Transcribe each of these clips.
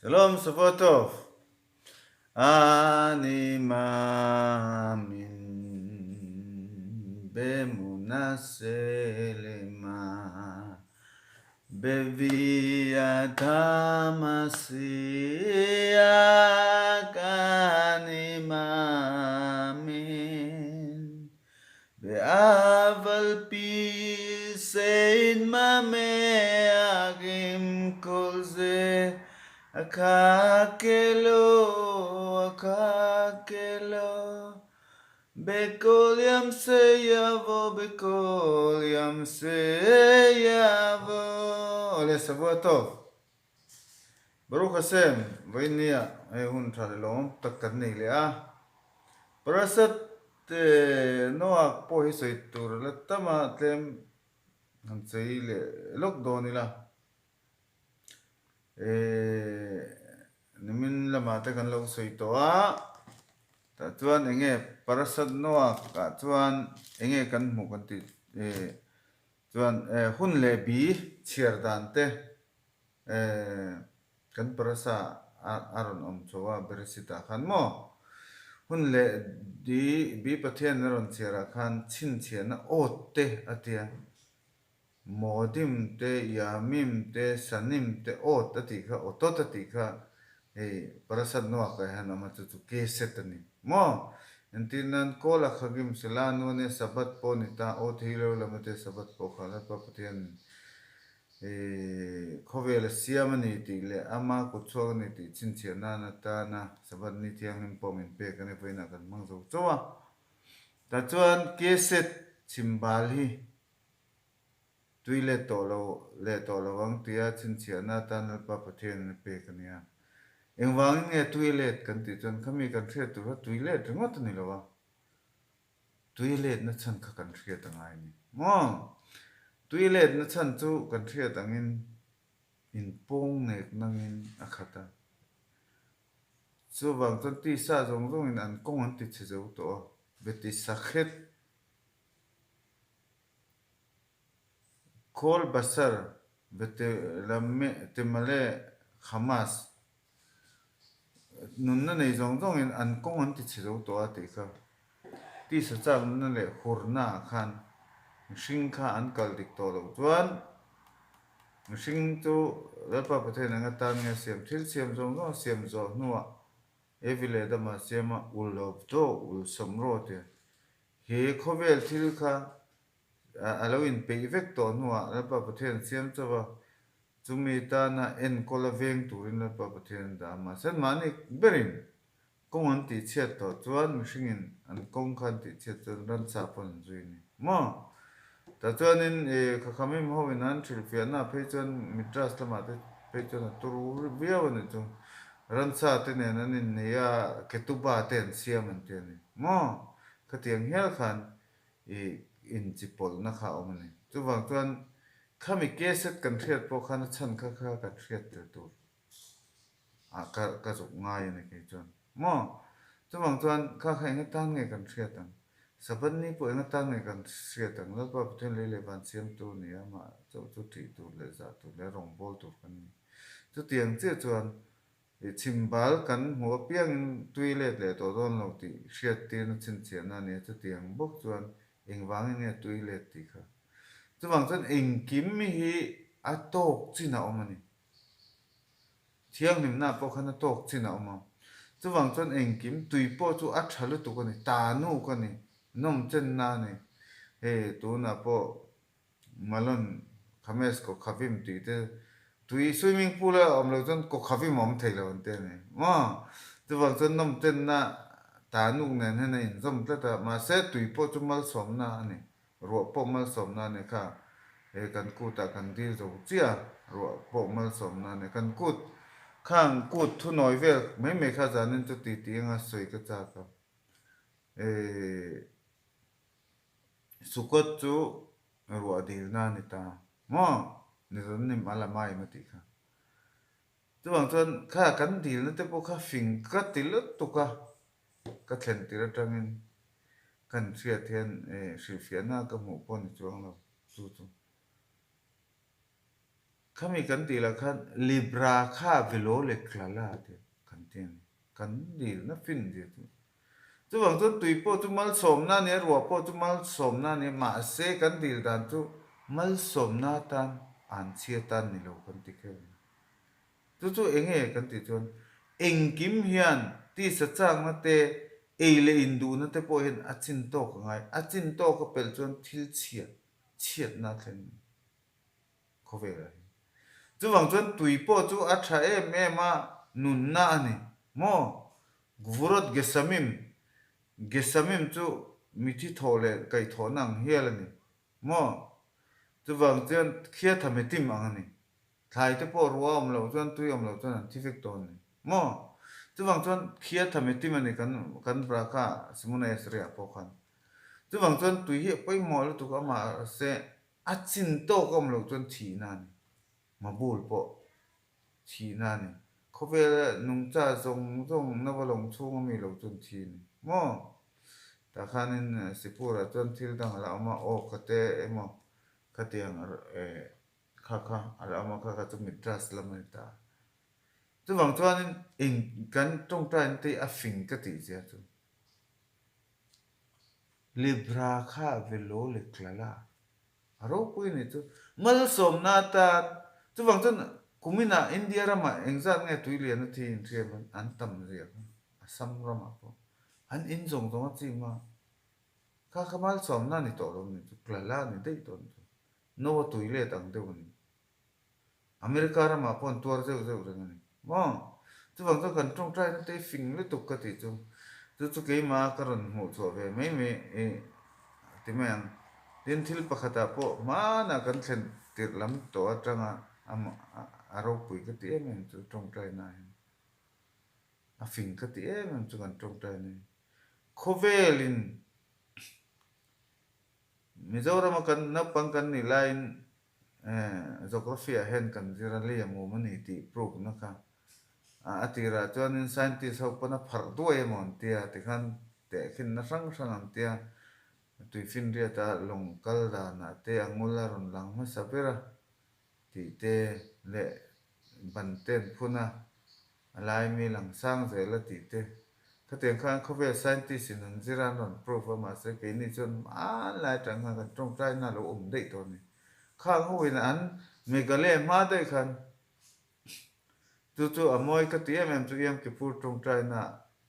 Shalom Shavuot Ani maamin b'emunah shelema Beviat HaMashiach Ani maamin Ve'af al pi she'itmameach Im kol ze אחכה לו, אחכה לו, בכל יום שיבוא, בכל יום שיבוא. Awle Shavua Tov. Baruch Hashem, vawiin nia hei hun tha leh lawm tak kan nei leh a. Parasat Noah pawh hi sawi tur la tam a, tlem han sawi leh lawk dawn ila. Ehh nimin lamah te kan lo sawi tawh a, tah chuan eng nge Parasat Noak ah chuan eng nge kan hmuh kan tih ehh chuan ehh hun leh bi chhiar dan te ehh kan Parasa ah a rawn awm chho a Bereshit ah khan maw hun leh di bi Pathian a rawn chhiar ah khan chhinchhiahna awt te a tia. Modim te, Yamim te, Sanim te awt a tih kha, awtawt a tih kha hei Parasat Noah-ah hian awm a, chu chu Keset a ni maw? Entir nan Kol a Khagim Sela nu ania Sabbath pawh a ni ta, awt hi lo lam ate Sabbath pawh kha Lalpa Pathian i khawvel a siam a ni tih leh ama kutchhuak a ni tih chhinchhiah nan atana Sabbath ni thianghlim pawh min pek a ni, vawiinah kan hmang zo chauh a. Tah chuan Keset chhimbal hi Tui let tawh lo leh tawh lo ang tia chhinchhiahna atan Lalpa Pathianin a pek a nia. Engvangin nge tui let kan tih chuan khami kan hriat tur kha tui let ringawt a ni lo a, tui letna chhan kha kan hriat a ngai a ni. Maw? Tui letna chhan chu kan hriat angin inpawng nek nangin a khat a. Chuvang chuan tisa zawng zawngin an kawng an ti chhe zo tawh a, beti sakhet Khawl Basar Betelameh Hamas nunna nei zawng zawngin an kawng an ti chhe zo tawh a tih kha tisa chakna leh hurna ah khan mihring kha an kal dik tawh loh chuan mihring chu Lalpa Pathian anga tan nge siam thil siam zawng zawng siam zawh hnuah Evi leh Adama siama ul lo tawh ul sawm rawh tia He khawvel thil kha a lo inpeih vek tawh hnuah Lalpa Pathian siam chauh a, chumi tana enkawl a veng turin Lalpa Pathian a dah a. Mahse mahni berin kawng an tihchhiat tawh chuan mihringin an kawng kha an tihchhiat chuan ransa pawn an zui a ni maw? Tah chuanin Khakhamim hoin an hrilhfiahna phei chuan Midrash lamah te phei chuan a turu viau a ni chu. Ransa te nen an innei a, ketuba te an siam an ti a ni maw? Khatiang hial khan i inchipawlhna kha a awm a ni. Chuvang chuan khami cassette kan hriat pawh khan a chhan kha kha kan hriat tel tur ah ka ka zuk ngai a ni kei chuan maw. Chuvang chuan kha kha eng atan nge kan hriat ang? Sabbath ni pawh eng atan nge kan hriat ang? Lalpa Pathian lei leh van siamtu a ni a, amah chauh chu ṭih tur leh zah tur leh rawngbâwl tur kan ni. Chutiang chiah chuan I chhimbal kan hmuh apiangin tui let leh tawh dawn lo tih hriattirna chhinchhiahna a ni a, chutiang bawk chuan engvangin nge tui let tih kha. Chuvang chuan engkim hi a tawk chin a awm a ni. Thianghlimna pawh khan a tawk chin a awm a. Chuvang chuan engkim tui pawh chu a tha lutuk a ni, ta nuk a ni, nawmchenna a ni. Hei tunah pawh Malon Khames kaw khavim tih te tui swimming pool a awm lo chuan kaw khavim a awm thei lo an ti a ni maw? Chuvang chuan nawmchenna ta nuk nen hian a inzawm tlat a, mahse tui pawh chu malsawmna a ni, ruah pawh malsawmna a ni kha he kan kutah kan dil zo chiah a, ruah pawh malsawmna a ni. Kan kut khang kut thunawi vel mai mai kha zanin chu ti tih anga sawi ka chak a, eh. Sukot chu ruah dilna a ni ta maw? Ni zawn nim a la mai em a tih kha. Chuvang chuan kha kan dilna te pawh kha fing ka ti lutuk a, ka thlen tir atangin kan hriat hian hrilhfiahna ka hmuh pawh ni chuang lo chu chu. Khami kan tih lah khan Libra kha velo leh klala te kan ti a ni. Kan dilna fin zia chu. Chuvang chuan tui pawh chu malsawmna a ni a, ruah pawh chu malsawmna a ni a, mahse kan dil dan chu malsawmna atan an chhia tan ni lo kan ti kher a ni. Chu chu eng nge kan tih chuan engkim hian tisa chakna te, ei leh induhna te pawh hian a chin tawk a ngai. A chin tawk a pelh chuan thil chhia, chhiatna a thleng a ni khawvelah hian. Chuvang chuan tui pawh chu a tha em em a, nunna a ni maw? Gvurot Gesamim, Gesamim chu mithi thawh leh kaihthawhna ang hial a ni maw? Chuvang chuan Khiathametim ang a ni. Thlai te pawh ruah awm loh chuan tui awm loh chuan an thi vek dawn a ni maw? Chuvang chuan khia thametim a ni kan kan Brakha Simona Esri ah pawh khan. Chuvang chuan tui hi a pawimawh lutuk a mahse a chin tawk a awm loh chuan thihna a ni. Mabul pawh thihna a ni. Khawvela nungcha zawng zawng nava lawng chhung a mi lo chuan thi a ni maw? Tah khanin Sipurah chuan thil dang a la awm a, aw ka te emaw khatiang eh Kha kha a la awm a, kha kha chu midrash lam a ni ta. Chuvang chuanin eng kan tawngtaina te hi a fing ka tih zia chu. Libra kha velo leh tlala a ropui a nih chu. Malsawmna atan chuvang chuan kuminah India ramah engzat nge tui lian a thi inhriat an tam zia kha Assam ramah pawh an in zawng zawng a chim a. Kha kha malsawmna a ni tawh lo a nih chu, tlala a ni daih tawh a nih chu. No a tui let ang deuh a ni. America ramah pawh an tuar zeuh zeuh reng a ni. Maw? Chuvang chuan kan tawngtaina te hi fing lutuk ka tih chu. Chu chu keimah ka rawn hmuh chhuah ve mai mai i ti mai ang. Tin, thil pakhatah pawh hmanah kan thlen tirh lam tawh atanga a ropui ka ti em em chu tawngtaina hian a fing ka ti em em chu kan tawngtaina hi. Khawvelin Mizorama kan naupang kan nih laiin Geography ah hian kan zir a lei a mum a ni tih proof na kha a tirah chuanin scientist ho pawn a pharh duai emaw an tia tikhan tehkhinna hrang hrang an tia tuifinriata lawng kal danah te a ngul a rawn lang hmasa ber a tih te leh ban te an phun a. A laimi lang sang zel a tih te. Khatiang khan khawvel scientist in an zir a an rawn prove a mahse keini chuan hmanlai atang khan kan tawngtai na lo awm daih tawh a ni. Khang ho in an Meghalaya hma daih khan chu chu a mawi ka ti em em chu Yom Kippur tawngtai na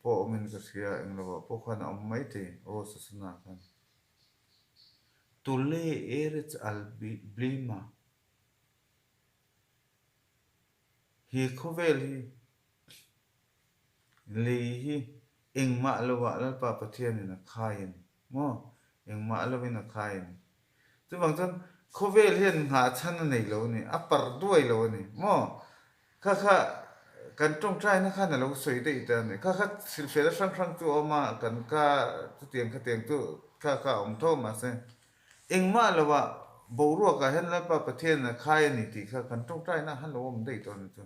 pawh awm in ka hria englo ah pawh khan a awm maithei Rosh Hashanah khan. Tule Eretz al Blima. He khawvel hi lei hi engmah lovah Lalpa Pathianin a khai a ni maw? Engmah lovin a khai a ni. Chuvang chuan khawvel hian nghahchhan a nei lo a ni, a parh duai lo a ni maw? Kha kha kan tawngtaina khan a lo sawi daih ta a ni. Kha kha hrilhfiahna hrang hrang chu a awm a, kan ka chutiang khatiang chu kha kha a awm tho mahse Engmah lovah boruakah hian Lalpa Pathian a khai a ni tih kha kan tawngtaina han lo awm daih tawh a ni chu.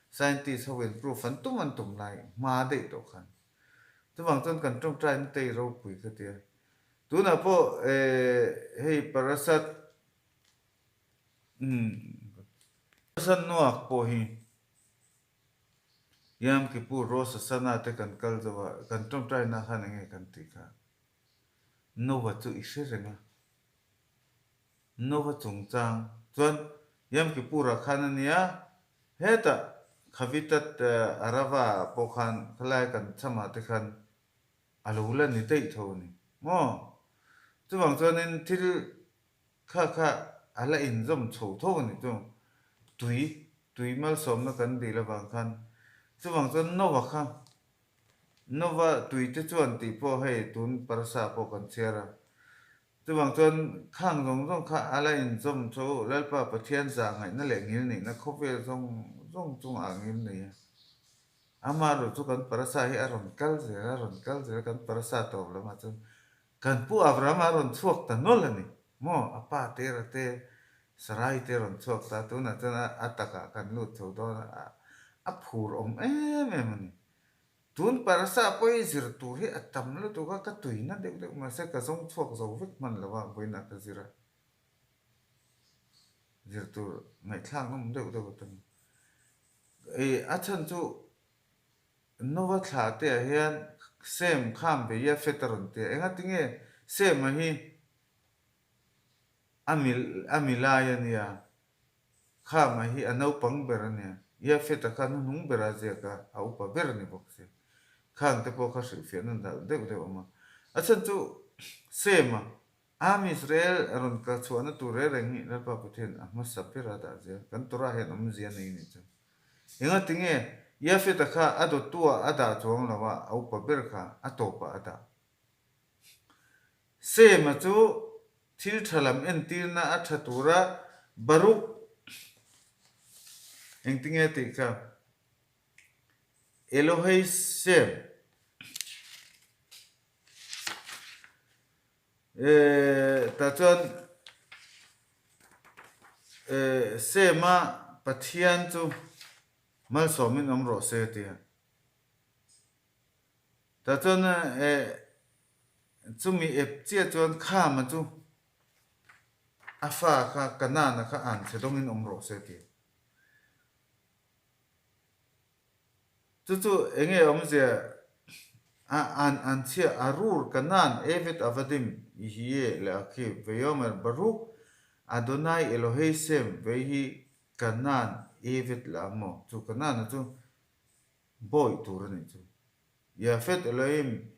Scientist ho in proof an tum an tum lai hma daih tawh khan. Chuvang chuan kan tawngtaina te i ropui ka ti a. Tunah pawh hei Parasat Parasat Nuak pawh hi Yom Kippur Rosh Hashanah te kan kal zo a, kan tawngtaina khan enge kan tih kha. Nova chu i hre reng a. Nova chungchang chuan Yom Kippur-ah khan a nia, hetah Khavitat Arava-ah pawh khan khalai kan chhamah te khan a lo la ni daih tho a ni maw? Chuvang chuanin thil kha kha a la inzawm chho tho a ni chu. Tui, tui malsawmna kan dil avang khan. Chuvang chuan Nova kha Nova tui te chuan tih pawh hei tun parasa pawh kan chhiar a. Chuvang chuan khang zawng zawng kha a la inzawm chu Lalpa Pathian zah ngaihna leh ngil nihna khawvel zawng zawng chungah a ngil nei a. Amaherawh chu kan parasa hi a rawn kal zel a, rawn kal zel a, kan parasa tawp lamah chuan kan pu Abrahama a rawn chhuak ta nawlh a ni maw? A pa Tera te, Sarai te rawn chhuak ta, tunah chuan a takah kan lut chho dawn a, a phur awm em em a ni. Tun parasa pawh hi zir tur hi a tam lutuk a, ka tuina deuh deuh mahse ka zawng chhuak zo vek hman lo a, vawiinah ka zir a. Zir tur ngaihthlak nawm deuh deuh a tam. Ih a chhan chu Nova thla te ah hian Sem kham ve Yafet a rawn ti a, engati nge Sem-a hi a mi a mi lai a nia, Khama hi a naupang ber a nia, Yafet-a kha hnuhnung ber a ziak a, a upa ber a ni bawk si. Khang te pawh kha hrilhfiahna dal deuh deuh a awm a. A chhan chu Sem-a Am Israel rawn kal chhuahna tur reng reng hi Lalpa Pathian a hmasa ber a dah zel. Kan Torah hian awmzia nei a nih chu. Engati nge Yafeta kha a dawttu-ah a dah chuang lo a, a upa ber kha a tawpah a dah. Sema chu thil tha lam entirna a tha tura Baruk engtinge tih kha Elohei Sem. Tah chuan Sema Pathian chu malsawmin awm rawh se tia. Tah chuan chumi ep chiah chuan Khama chu a fa kha Kanana kha an chhe dawngin awm rawh se tia. Chu chu eng nge awmzia a an an chhia Arur, Kanan, Eved, Avadim, Yihye leh Akhiv, Veyomer, Baruk, Adonai, Elohei, Sem, Veihi, Kanan, Eved leh Amo. Chu Kanana chu bawi tur a nih chu. Yafet, Elohim,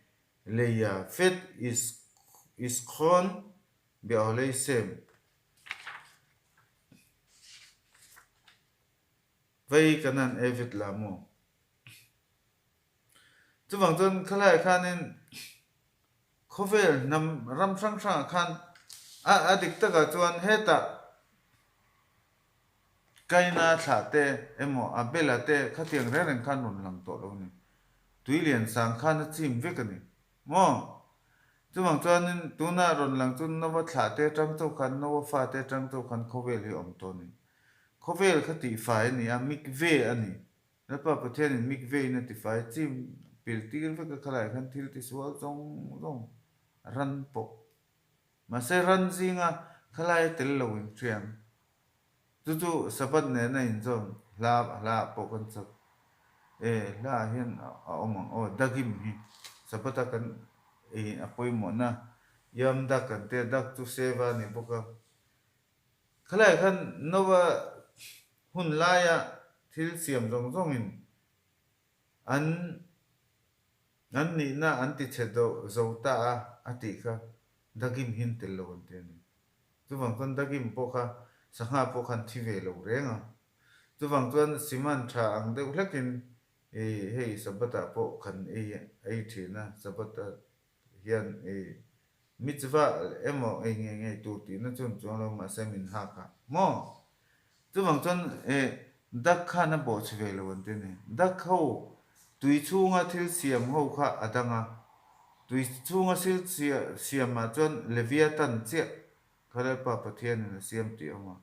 leh Yafet, Iskhon, Beohlei, Sem. Vei kan han ei vet la maw? Chuvang chuan khalaiah khanin khawvel hnam ram hrang hrangah khan a a dik takah chuan hetah Kaina thlah te emaw Abela te khatiang reng reng khan rawn lang tawh lo a ni. Tui lian sang khan a chim vek a ni maw? Chuvang chuanin tunah rawn lang chu Nova thlah te atang chauh khan Nova fate atang chauh khan khawvel hi a awm tawh a ni. Khawvel kha tihfai a ni a, mikve a ni. Lalpa Pathianin mikve in a tifai chim pil tir vek a khalaiah khan thil tisual zawng zawng ran pawh. Mahse ran zinga khalai a tel lo in hriam. Chu chu Sabbath nena inzawn hla hla ah pawh kan chak. E hla ah hian a awm ang aw dagim hi Sabbath a kan ei a pawimawhna Yom dak kan tia dak chu seva a ni bawk a. Khalai khan Nova hun laia thil siam zawng zawngin an an nihna an ti chhe zo ta a, a tih kha Dagim hian tel lo an ti a ni. Chuvang chuan Dagim pawh kha sangha pawh khan thi ve lo reng a. Chuvang chuan siman tha ang deuh hlekin hei Sabbath-ah pawh kan ei ei thin a, Sabbath-a hian i mitzvah emaw ei ngei ngei tur tihna chuan chuang lo mahse min hak a maw? Chuvang chuan e dak khan a bawhchhe ve lo an ti a ni. Dak ho tui chhunga thil siam ho kha a dang a, tui chhunga thil siam ah chuan Leviathan chiah kha Lalpa Pathianin a siam tih a awm a,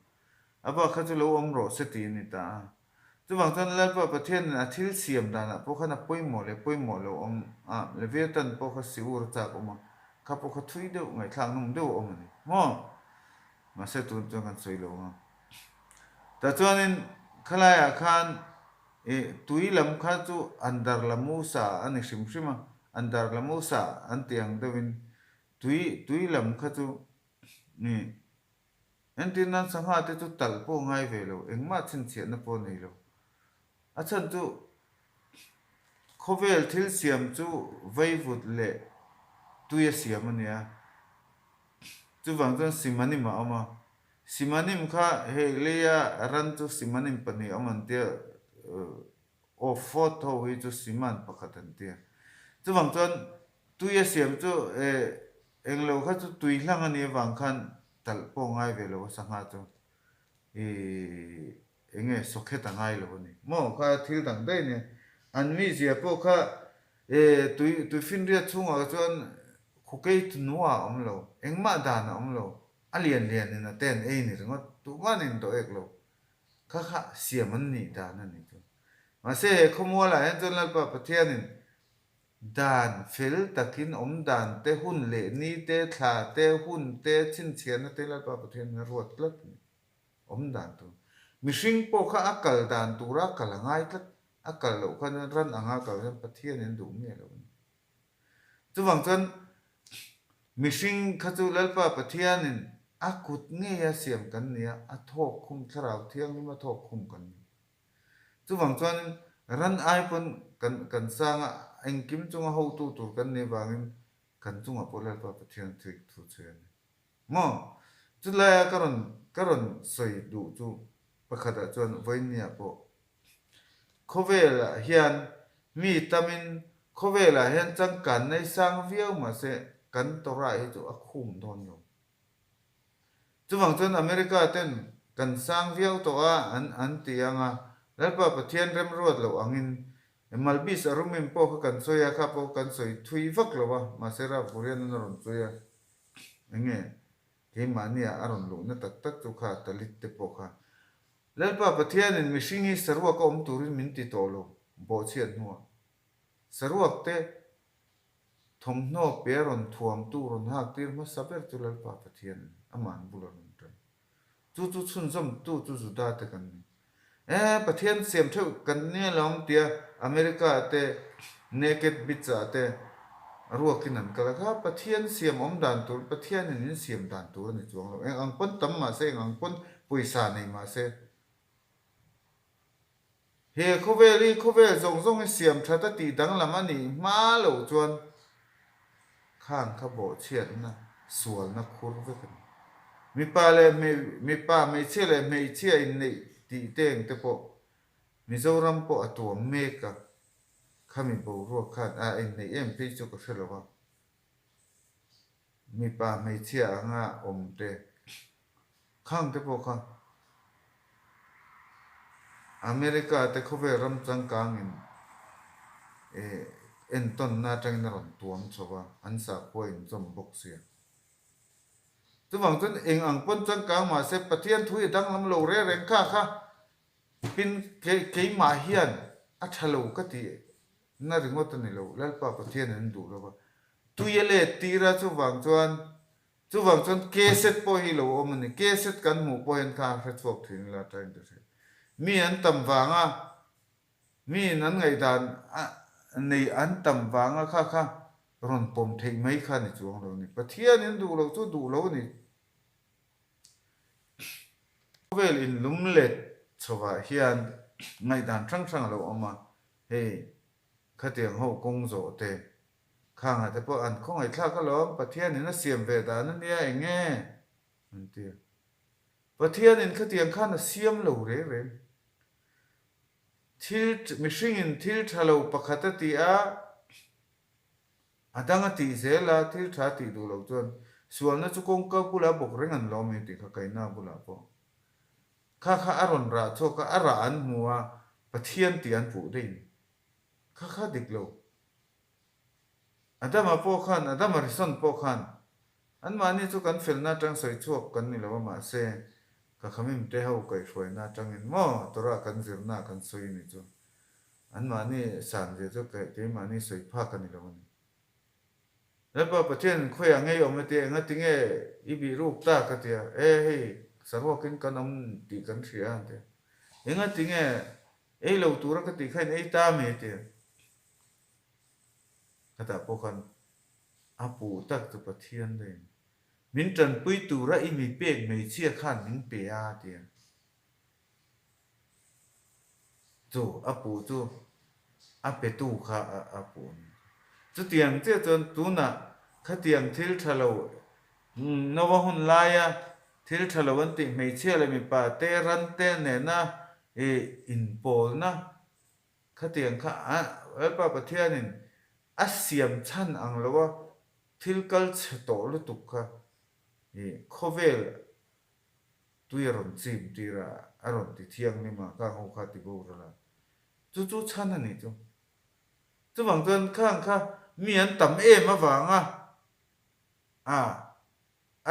a bak kha chu lo awm rawh se tih a ni ta a. Chuvang chuan Lalpa Pathianin a thil siam danah pawh khan a pawimawh leh pawimawh lo awm a, Leviathan pawh kha siur a chak awm a, kha pawh kha thui deuh ngaihthlak nawm deuh a awm a ni maw? Mahse tun chuan kan sawi lo ang a. Tah chuanin khalaiah khan ih tui lam kha chu Andarlamusa a ni hrim hrim a, Andarlamusa an tih ang deuhin tui tui lam kha chu ih Entir nan sangha te chu talh pawh ngai ve lo, engmah chhinchhiahna pawh nei lo. A chhan chu khawvel thil siam chu vaivut leh tui a siam a nia. Chuvang chuan simanim a awm a. Simanim kha hei leia ran chu simanim pahnih a awm an tia, awfawt ho hi chu siman pakhat an tia. Chuvang chuan tui a siam chu Englo kha chu tui hlang a nih avang khan talh pawh ngai ve lo a sangha chu ih eng nge sawkhet a ngai lo a ni maw kha thil dang daih a nia an mizia pawh kha eh tui tui finriat chhungah chuan khukei tnuah a awm lo engmah dan a awm lo a lian lian in a te an ei ni ringawt tuhman in dawh ek lo kha kha siam an nih dan a ni chu mahse he khawmualah hian chuan Lalpa Pathianin Dan fel takin awm dan te, hun leh ni te, thla te, hun te, chhinchhiahna te Lalpa Pathian in a ruat tlat a ni. Awm dan tur. Mihring pawh kha a kal dan tura kal a ngai tlat. A kal loh khan ran anga kal hian Pathianin a duh miah lo a ni. Chuvang chuan mihring kha chu Lalpa Pathianin a kut ngeia siam kan ni a, a thawk khum, Thlarau Thianghlim a thawk khum kan ni. Chuvang chuanin ran ai pawn kan kan sang a, engkim chunga hotu tur kan nih avangin kan chungah pawh Lalpa Pathian thik thu chhui a ni. Maw? Chulaia ka rawn ka rawn sawi duh chu pakhatah chuan vawinia pawh khawvelah hian mi tamin khawvelah hian changkan nei sang viau mahse kan Torah hi chu a khum dawn lo. Chuvang chuan America ten kan sang viau tawh a an an ti ang a, Lalpa Pathian remruat loh angin Malbis a rumim pawh kha kan sawi a, kha pawh kan sawi thui vak lo a, mahse Ravurian an a rawn sawi a. Enge keimahnia a rawn luhna tak tak chu kha talit te pawh kha Lalpa Pathianin mihring hi saruak a awm turin min ti tawh lo, bawhchhiat hnuah. Saruak te thawmhnaw pe a rawn thuamtu rawn hak tir hmasa ber chu Lalpa Pathian a ni, ama'n bul a rawn tan. Chu chu chhunzawmtu chu Juda te kan ni. E, Pathian siam theuh kan nia lo ang tia America te Naked Beach ah te ruakin an kal a, kha Pathian siam awm dan tur, Pathianin min siam dan tur a ni chuang lo. Eng ang pawn tam mah se, eng ang pawn pawisa nei mah se, He khawvel hi khawvel zawng zawng hi siam that a tih danglam a nih hma loh chuan khang kha bawhchhiatna sualna khur vek a ni. Mipa leh mipa, hmeichhia leh hmeichhia inneih tih teng te pawh Mizoram pawh a tuam mek a, khami boruak khan a inneih em phei chu ka hre lo a, mipa hmeichhia anga awm te Khang te pawh kha America te khawvel ram changkangin entawnna atangin a rawn tuam chho a, an sakhua inzawm bawk sia. Chuvang chuan eng ang pawn changkang mah se Pathian thu hi danglam lo reng reng kha kha pin keimah hian a tha lo ka tih na ringawt a ni lo, Lalpa Pathian an duh lo va. Tui a let tir a chuvang chuan Chuvang chuan K-set pawh hi lo awm a ni. K-set kan hmuh pawh hian kha a hre chhuak thin ila trying to say. Mi an tam vanga, miin an ngaihdan a nei an tam vanga kha kha rawn pawm theih mai kha ni chuang lo a ni. Pathianin duh loh chu duh lo a ni. Khawvel inlumlet chhovah hian ngaihdan hrang hrang a lo awm a, hei khatiang ho kawng zawh te Khangah te pawh an khawngaihthlak alawm, Pathianin a siam ve dan a nia eng nge? an ti a. Pathianin khatiang khan a siam lo reng reng. Thil, mihringin thil tha lo pakhat a ti a, a dang a tih zel a, thil tha a tih duh loh chuan sualna chu kawngka bulah bawk reng an lawm e tih kha Kaina bulah pawh. Kha kha a rawn rah chhuak a, a rah an hmu a, Pathian tih an puh daih ni. Kha kha dik lo. Adama pawh khan, Adama Rison pawh khan, anmahni chu kan felna atang sawi chhuak kan ni lo a, mahse, ka khamim te ho kaihhruaina atangin maw Torah kan zirna kan sawi a ni chu. Anmahni san zia chu keimahni sawi phak a ni lo a ni. Lalpa Pathian khawiah ngei awm a tia, engati nge i bih ruk tak a tia, e hei saruakin kan awm tih kan hria a tia, engati nge ei lo tura ka tih kha in ei ta mi a tia. Khatah pawh khan a puh tak chu Pathian daih min tanpui tura i mi pek hmeichhia khan min pe a ti a. Chu a puh chu a petu kha a puh a ni. Chutiang chiah chuan tunah khatiang thil tha lo Nova hun laia thil tha lo an tih hmeichhia leh mipa te ran te nena inpawlna Khatiang kha a Lalpa Pathianin a siam chhan ang lo a, thil kal chhe tawh lutuk kha i khawvel tui a rawn chim tir a, a rawn ti thianghlim a, khang ho kha ti boral a. Chu chu chhan a nih chu. Chuvang chuan khang kha mi an tam em avanga a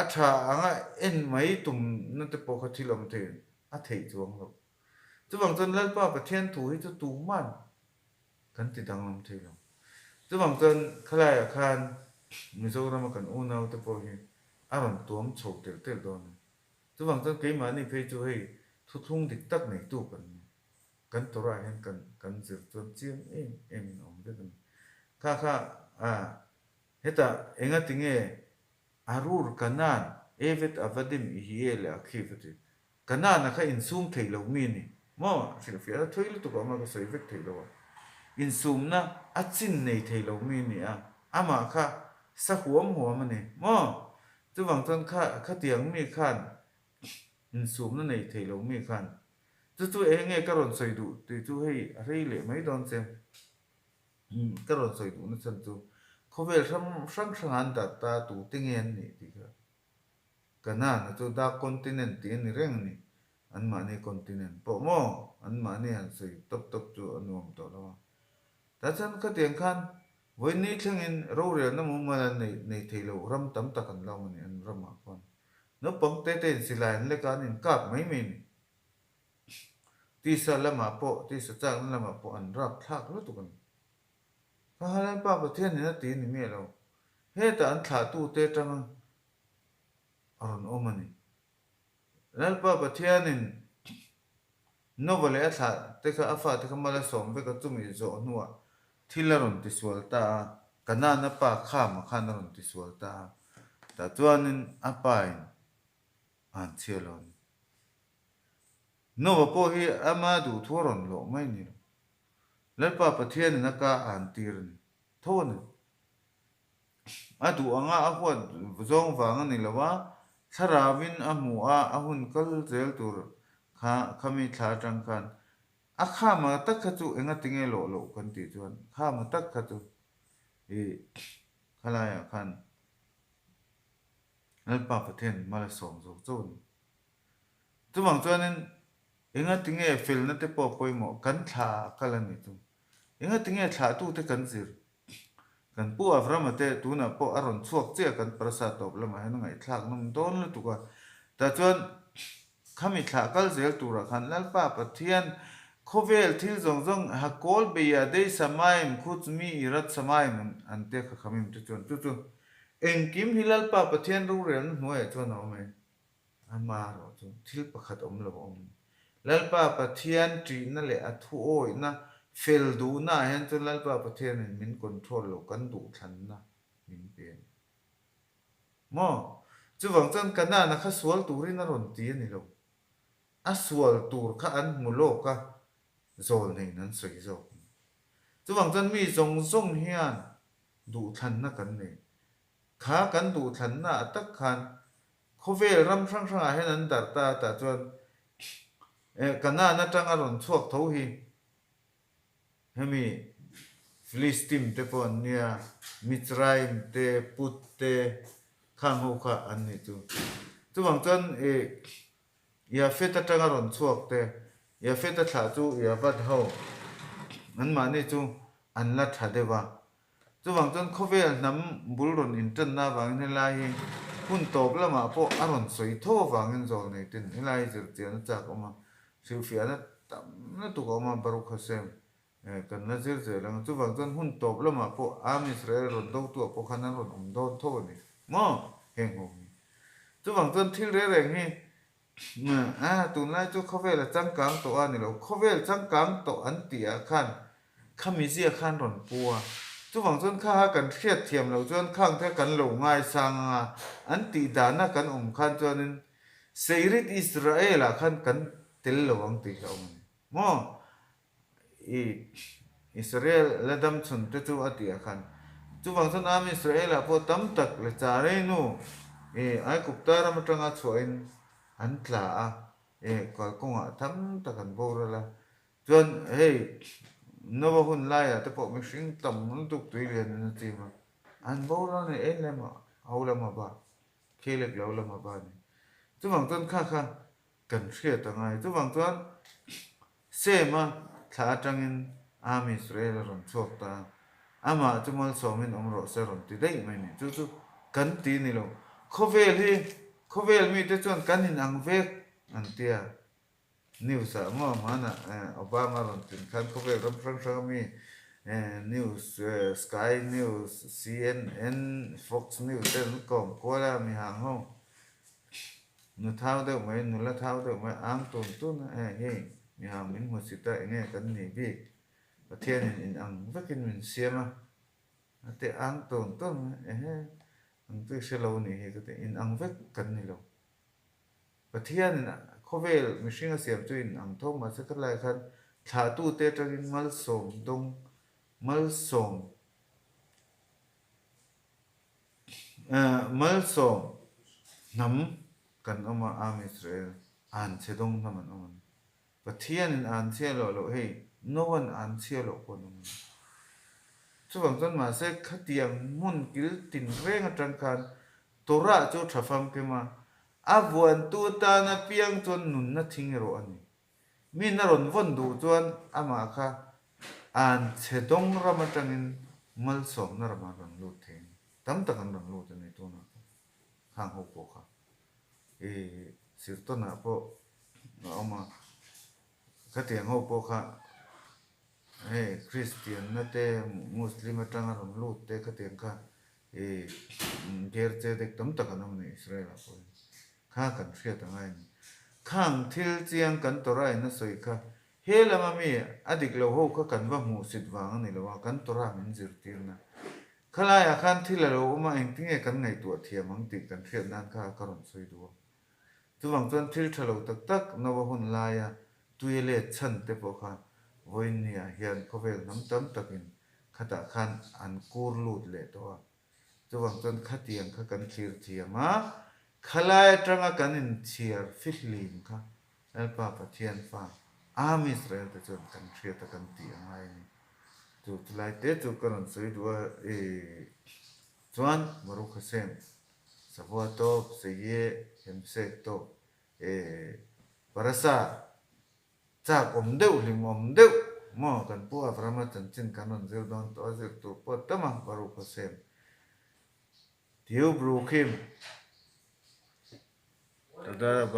a tha anga en mai tumna te pawh kha thil awm thei a theih chuang lo. Chuvang chuan Lalpa Pathian thu hi chu tuman kan ti danglam thei lo. Chuvang chuan khalaiah khan Mizorama kan unaute pawh hi a rawn tuam chho telh telh dawn a. Chuvang chuan keimahni phei chu hei thuthlung dik tak neitu kan ni. Kan Torah hian kan kan zir chuan chiang em em in a awm vek a ni. Kha kha ah hetah engati nge Arur Kanan Evet Avadim Ihie leh Akhiv a ti. Kanaan-a kha insum thei lo mi a ni maw? A hrilhfiah a thui lutuk a awm a, ka sawi vek thei lo a. Insumna a chin nei thei lo mi a ni a, amah kha sa huam huam a ni maw? Chuvang chuan kha khatiang mi khan insumna nei thei lo mi khan chu chu eng nge ka rawn sawi duh tih chu hei a rei leh mai dawn che. Ka rawn sawi duhna chhan chu khawvel hrang hrang hrangah an dah ta tute nge an nih tih kha. Kanaan-a chu Dark Continent tih a ni reng a ni. Anmahni continent pawh maw? Anmahni han sawi tawp tawp chu a nuam tawh lo a. Tah chuan khatiang khan vawiin thlengin rorelna mumal an nei nei thei lo ram tam tak an la awm a ni an ramah khuan. Naupang te te in silai an lek a an inkap mai mai a ni. Tisa lamah pawh tisa chakna lamah pawh an rap thlak lutuk a ni. Kha Lalpa Pathianin a ti a ni miah lo. Hetah an thlahtute atanga a rawn awm a ni. Lalpa Pathianin Nova leh a thlah te kha a fate kha mal a sawm vek a, chumi zawh hnuah thil a rawn tisual ta a, Kanaan-a pa Khama khan a rawn tisual ta a, tah chuanin a pain a han chhia lo a ni. Nova pawh hi ama duhthu a rawn lawh mai ni lo. Lalpa Pathianin a ka a han tir a ni. Tho a ni. A duh anga a huat zawng vang a ni lo a, thlarauin a hmu a, a hun kal zel tur kha khami thla atang khan a khama tak kha chu engatinge lawh loh kan tih chuan khama tak kha chu ih khalaiah khan Lalpa Pathian mal a sawm zo chauh a ni. Chuvang chuanin engatinge felna te pawh pawimawh kan thla a kal a nih chu. Engatinge thlahtute kan zir? Kan Pu Avrama te tunah pawh a rawn chhuak chiah kan parasa tawp lamah hian a ngaihthlak nawm dawn lutuk a. Tah chuan khami thlah kal zel turah khan Lalpa Pathian khawvel thil zawng zawng Hakol Beyadei Samaim Khutzmi Irat Samaim an tia kha khamim te chuan chu chu engkim hi Lalpa Pathian rorelna hnuaiah chuan a awm e. Amaherawh chu thil pakhat awm lo a awm. Lalpa Pathian ṭihna leh a thuawihna fel duhna ah hian chuan Lalpa Pathianin min control lo, kan duhthlanna min pe a ni. Maw? Chuvang chuan Kanaan-a kha sual turin a rawn ti a ni lo. A sual tur kha an hmu lawk a, zawlneiin an sawi zawk a ni. Chuvang chuan mi zawng zawng hian duhthlanna kan nei. Kha kan duhthlanna ah tak khan khawvel ram hrang hrangah hian an darh ta a tah chuan Kanaan atanga rawn chhuak tho hi hemi Filistim te pawh an nia, Mitzraim te, Put te khang ho kha an nih chu. Chuvang chuan Yafet atanga rawn chhuak te, Yafet a thlah chu Yavad ho anmahni chu an la tha deuh a. Chuvang chuan khawvel hnam bul rawn intanna avangin helai hi hun tawp lamah pawh a rawn sawi tho avangin zawl nei ten helai hi zirchiahna chak a awm a, hrilhfiahna tam lutuk a awm a, Baruch Hashem kan la zir zel ang. Chuvang chuan hun tawp lamah pawh Am Israel rawn dotuah pawh khan an rawn awm dawn tho a ni maw heng ho hi. Chuvang chuan thil reng reng hi A, tunlai chu khawvel a changkang tawh a ni lo. Khawvel changkang tawh an tih ah khan khami zia khan rawn pu a. Chuvang chuan kha kha kan hriat thiam loh chuan khang te kan lo ngaisang ang a, an tih dana kan awm khan chuanin Seirit Israel ah khan kan tel lo ang tih hlauh a ni maw? I Israel la dam chhun te chu a tih ah khan chuvang chuan Am Israel ah pawh tam tak leh Charei nu i Aigupta ram atanga chhuahin an tla a, i kalkawngah tam tak an boral a. Chuan hei Nova hun laiah te pawh mihring tam lutuk tui lian in a chim a, an boral a ni en lem a, ho lam a ba, Khelek lo lam a ba a ni. Chuvang chuan kha kha Kan hriat a ngai. Chuvang chuan Sema thla atangin Am Israel a rawn chhuak ta a, amah chu malsawmin awm rawh se rawn ti daih mai ni. Chu chu kan ti ni lo. Khawvel hi khawvel mite chuan kan inang vek an ti a. News ah maw hmanah Obama rawn tin khan khawvel ram hrang hrang ami news Sky News, CNN, Fox News te an kawm kual a mi hang ho. Nu thau deuh mai, nula thau deuh mai ang tun tun a, hei hei mi hang min hmu chit a, enge kan nih bik? Pathianin in ang vekin min siam a, a ti ang tun tun mai, ehe ang chu i hre lo nih hi ka ti, in ang vek kan ni lo. Pathianin khawvel mihring a siam chu in ang tho mahse khatlai khan thlahtute atangin malsawm dawng malsawm Malsawm hnam kan awm a, Am Israel, anchhe dawng hnam an awm a ni. Pathianin anchhia loh loh hei Noa'n anchhia loh pawh an awm a ni. Chuvang chuan mahse khatiang hmun kil tin reng atang khan Torah chu tha famkim a, a vuantu atana piang chuan nunna thing erawh a ni. Min a rawn vawn duh chuan amah kha an chhe dawng ram atangin malsawmna ramah an rawn lut thei a ni. Tam tak an rawn lut a ni tunah pawh khang ho pawh kha i Sirtawnah pawh a awm a, khatiang ho pawh kha hei Kristianna te Muslim atanga rawn lut te khatiang kha I ger che dek tam tak an awm a ni Israel ah pawh hian. Kha kan hriat a ngai a ni. Khang thil chiang kan Torah in a sawi kha he lama mi a dik lo ho kha kan va hmuh sit vang a ni lo a, kan Torah min zirtirna. Khalai ah khan thil a lo awm a engtinge kan ngaihtuah thiam ang tih kan hriat nan kha ka rawn sawi duh a. Chuvang chuan thil tha lo tak tak Noah hun laia tui a let chhan te pawh kha vawiin ni ah hian khawvel hnam tam takin khatah khan an kur lut leh tawh a. Chuvang chuan khatiang kha kan thlir thiam a, khalai atanga kan inchhiar fihlim kha Lalpa Pathian fa Am Israel te chuan kan hriat a kan tih a ngai a ni. Chu chulai te chu ka rawn sawi duh a, i chuan Baruch Hashem Savua tawp, Seye, Hemsek tawp, i Parasa Chak awm deuh, hlim awm deuh maw kan Pu Avrahama chanchin kan rawn zir dawn tawh a, zir tur pawh tam a, Baruch Hashem. Tiu Brukhim. Toda Rabba.